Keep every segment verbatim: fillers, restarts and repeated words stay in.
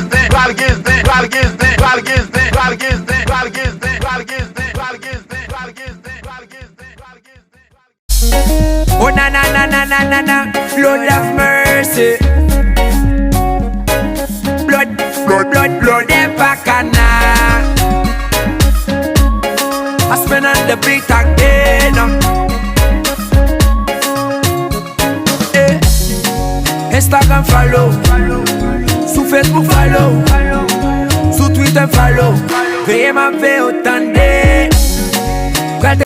gen zen, pral gen zen, pral gen zen, pral gen zen, pral gen zen, pral gen zen, pral gen zen, pral gen zen, pral gen zen, pral gen zen, pral gen zen, pral gen zen. Oh na na na na na na na na, Lord have mercy. Blood, blood, blood, blood, e pa kana. I spend on the beat again. Eh. Instagram follow, sou Facebook follow, sou Twitter follow. Veye m ap veye w tande. Pral te-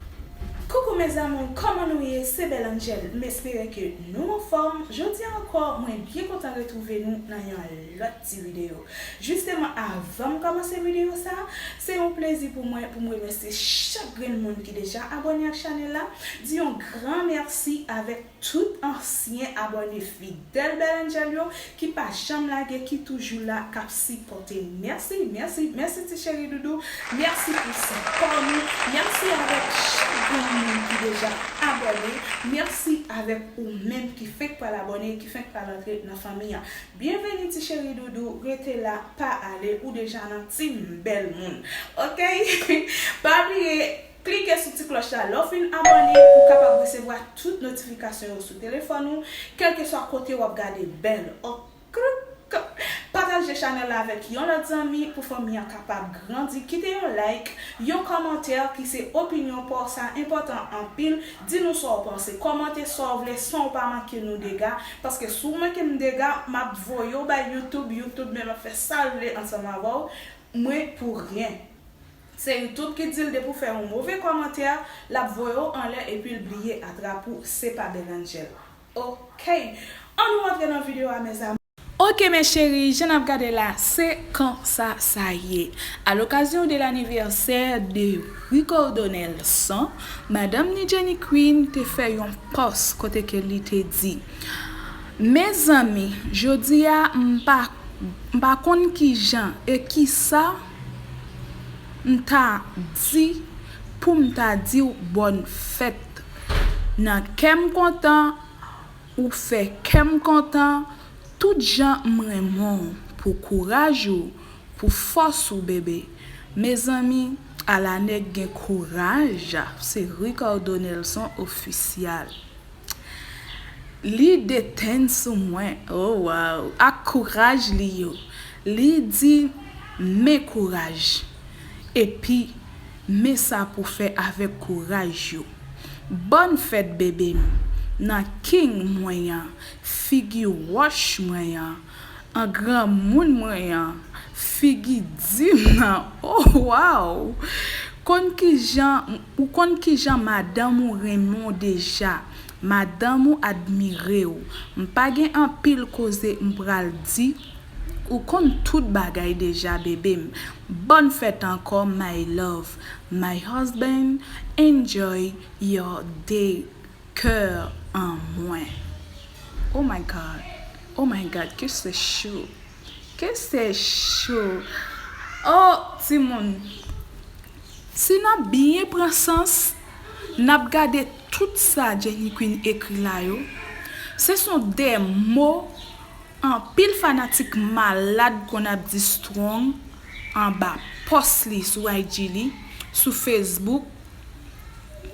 Coucou mes amours, kòman nou ye? Se Belle Angel. M espere ke nou anfòm. Jodi a ankò, mwen byen kontan retwouve nou nan yon lòt ti videyo. Jisteman, avan m kòmanse videyo sa, se yon plezi pou mwen pou m remèsye chak grenn moun ki deja abòne ak chanèl la, di yon gran mèsi avèk tout ansyen abòne fidèl Belle Angel yo ki pa janm lage, ki toujou la, k ap sipòte. Mèsi, mèsi, mèsi ti cheri doudou. Mèsi pou sipò nou. Mèsi avèk chak grenn moun ki deja abòne. Mèsi avèk ou menm ki fenk pral abòne, ki fenk pral antre nan fanmi an. Byenveni ti cheri doudou, rete la, pa ale, ou deja nan team bèl moun. Oke? Pa bliye, klike sou ti klòch la lè w fin abòne pou w kapab resevwa tout notifikasyon yo sou telefòn ou, kèlkeswa kote w ap gade bèl. Ok? Pataje chanèl la avèk yon lòt zanmi pou fanmi an kapab grandi. Kite yon like, yon kòmantè ki se opinyon pa w, sa enpòtan anpil. Di nou sa w panse. Kòmante sa w vle san w pa manke nou dega. Paske si w manke m dega, m ap voye w bay YouTube. YouTube menm ap fè sa l vle ansanm avè w. Mwen pou ryen. Se YouTube ki di l depi w fè yon move kòmantè, l ap voye w anlè epi l bliye atrap ou. Se pa Belle Angel. Oke. Ann nou rantre nan videyo a, mes amours. Oke, mes chéris, jan n ap gade la, se konsa sa ye. À l'occasion de l'anniversaire de Ricardo Nelson, madanm ni Jenny Queen te fè yon pòs kote ke li te di, mezanmi, jodi a, m pa, m pa konn kijan e kisa m ta di pou m ta di w bòn fèt. Nan kè m kontan, ou fè kè m kontan, tout jan m renmen w, pou kouraj ou, pou fòs ou, bebe. Mezanmi, ala nèg gen kouraj, se Ricardo Nelson Official. Li detenn sou mwen, oh wow, ak kouraj li yo. Li di, men kouraj. Epi, men sa pou fè avèk kouraj yo. Bòn fèt, bebe m. Nan king mwen an, figi wòch mwen an, an granmoun mwen an, figi di m nan, oh wow! Konn kijan, ou konn kijan madanm ou renmen w deja, madanm ou admire w. M pa gen anpil koze m pral di, ou konn tout bagay deja, bebe m. Bòn fèt ankò, my love, my husband, enjoy your day, kè an mwen. Oh my God, oh my God, que c'est chaud, que c'est chaud. Oh, timoun, si n ap byen pran sans, n ap gade tout sa Jenny Queen ekri la yo, se son de mo anpil fanatik malad konn ap di Strong anba pòs li sou I G li, sou Facebook,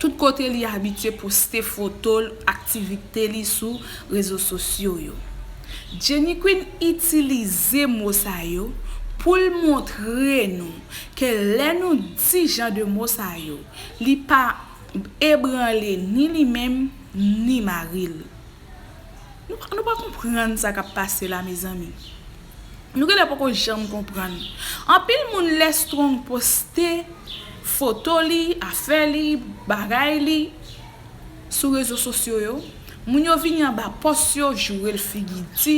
tout kote li abitye poste foto l, aktivite li sou rezo sosyo yo. Jenny Queen itilize mo sa yo pou l montre nou ke lè nou di jan de mo sa yo, li pa ebranle ni li menm, ni mari l. Nou, nou pa konprann sa k ap pase la, mezanmi. Nou genlè poko janm konprann. Anpil moun lè Strong poste foto li, afè li, bagay li sou rezo sosyo yo, moun yo vini anba pòs yo, joure l figi di,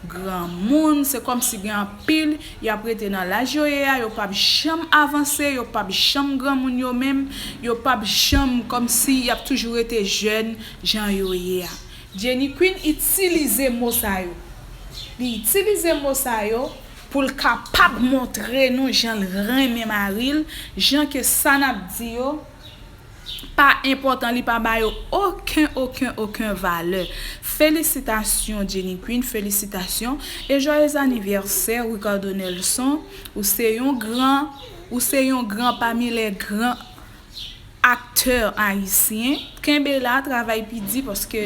granmoun, se kòmsi gen anpil, y ap rete nan laj yo ye a, yo p ap janm avanse, yo p ap janm granmoun yo menm, yo p ap janm kòmsi y ap toujou rete jèn jan yo ye a. Jenny Queen itilize mo sa yo. Li itilize mo sa yo pou l kapab montre nou jan l renmen mari l, jan ke sa n ap di yo pa enpòtan, li pa ba yo okenn, okenn, okenn valè. Felisitasyon Jenny Queen, felisitasyon. E joyeux anniversaire Ricardo Nelson. Ou se yon gran, ou se yon gran pami les grands aktè ayisyen. Kenbe la, travay pi di, paske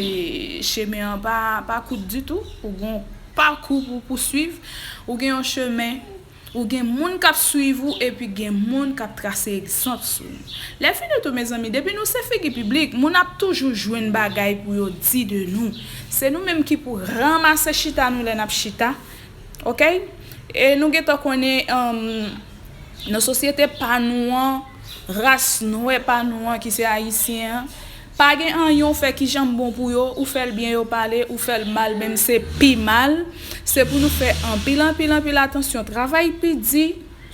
chemen an pa, pa kout ditou. Ou gen yon pakou pou, pou swiv. Ou gen yon chemen, ou gen moun k ap swiv ou, epi gen moun k ap trase egzanp sou ou. Lè fini tou, mezanmi, depi nou se figi piblik, moun ap toujou jwenn bagay pou yo di de nou. Se nou menm ki pou ranmase chita nou lè n ap chita. Ok? E nou gentan konnen, um, nan sosyete pa nou an, ras nwè pa nou an ki se ayisyen an, pa gen anyen w fè ki janm bon pou yo, ou fè l byen yo pale, ou fè l mal menm se pi mal. Se pou nou fè anpil, anpil, anpil atansyon, travay pi di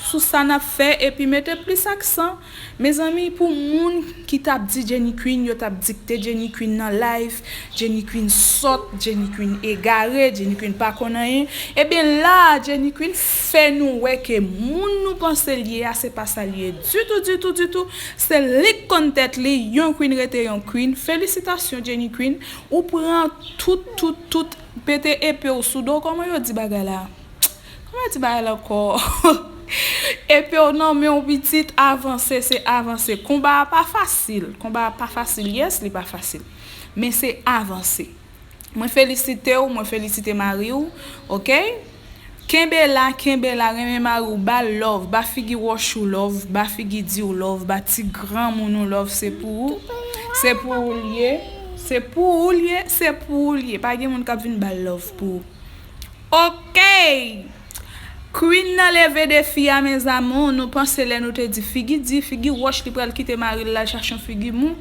sou sa n ap fè epi mete plis aksan. Mezanmi, pou moun ki t ap di Jenny Queen, yo t ap dikte Jenny Queen nan live, Jenny Queen sòt, Jenny Queen egare, Jenny Queen pa konn anyen. Ebyen la, Jenny Queen fè nou wè ke moun nou panse l ye a, se pa sa l ye ditou, ditou, ditou. Se li k konn tèt li, yon queen rete yon queen. Felisitasyon, Jenny Queen. Ou pran tout, tout, tout, pete epe w sou do, kòman yo di bagay la? Kòman yo di bagay la ankò? Epe w nan men w, pitit, avanse, se avanse. Konba a pa fasil. Konba a pa fasil, yes, li pa fasil. Men se avanse. Mwen felisite w, mwen felisite mari w, ok? Kenbe la, kenbe la, renmen mari w, ba l love, ba figi wòch ou love, ba figi di w love, ba ti granmoun ou love, se pou ou. Se pou ou l ye, se pou ou l ye, se pou ou l ye. Pa gen moun k ap vin ba l love pou ou. Ok! Queen nan leve defi a, mes amours. Nou panse lè nou te di figi di, figi wòch, li pral kite mari l, l al chache yon figi mou,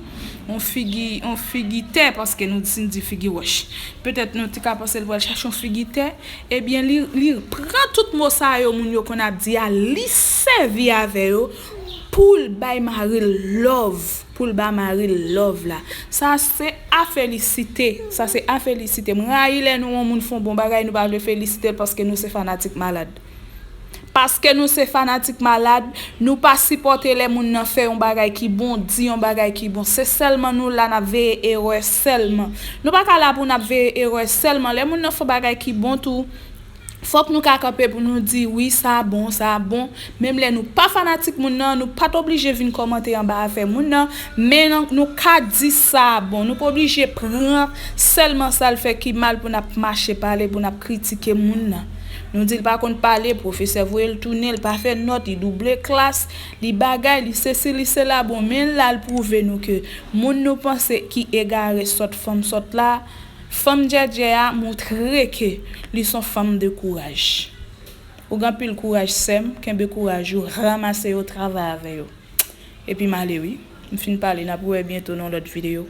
yon figi, yon figi tè, paske nou di, di figi wòch. Petèt nou te ka panse l pral chache yon figi tè. Ebyen, li, li pran tout mo sa yo moun yo konn ap di a, li sèvi avè yo pou l bay mari l love, pou l ba mari l love la. Sa se a felisite, sa se a felisite. M rayi lè nou wè yon moun fè yon bon bagay, nou pa vle felisite l paske nou se fanatik malad. Paske nou se fanatik malad, nou pa sipòte lè moun nan fè yon bagay ki bon, di yon bagay ki bon. Se sèlman nou la n ap veye erè sèlman. Nou pa ka la pou n ap veye erè sèlman. Lè moun nan fè yon bagay ki bon tou, fòk nou ka kanpe pou nou di, wi, sa bon, sa bon. Menm lè nou pa fanatik moun nan, nou pa t oblije vin kòmante anba afè moun nan, men nan, nou ka di sa bon. Nou pa oblije pran sèlman sa l fè ki mal pou n ap mache pale, pou n ap kritike moun nan. Nou di l pa konn pale, pwofesè voye l tounen, l pa fè nòt, li double klas, li bagay, li sesi, li sela. Bon, men la l pwouve nou ke moun nou panse ki egare, sòt fanm sòt la, fanm djèdjè a montre ke li s on fanm de kouraj. Ou gen anpil kouraj, sè m, kenbe kouraj ou, ranmase yo, travay avè yo. Epi m ale wi. M fin pale, n ap wè byento nan lòt videyo.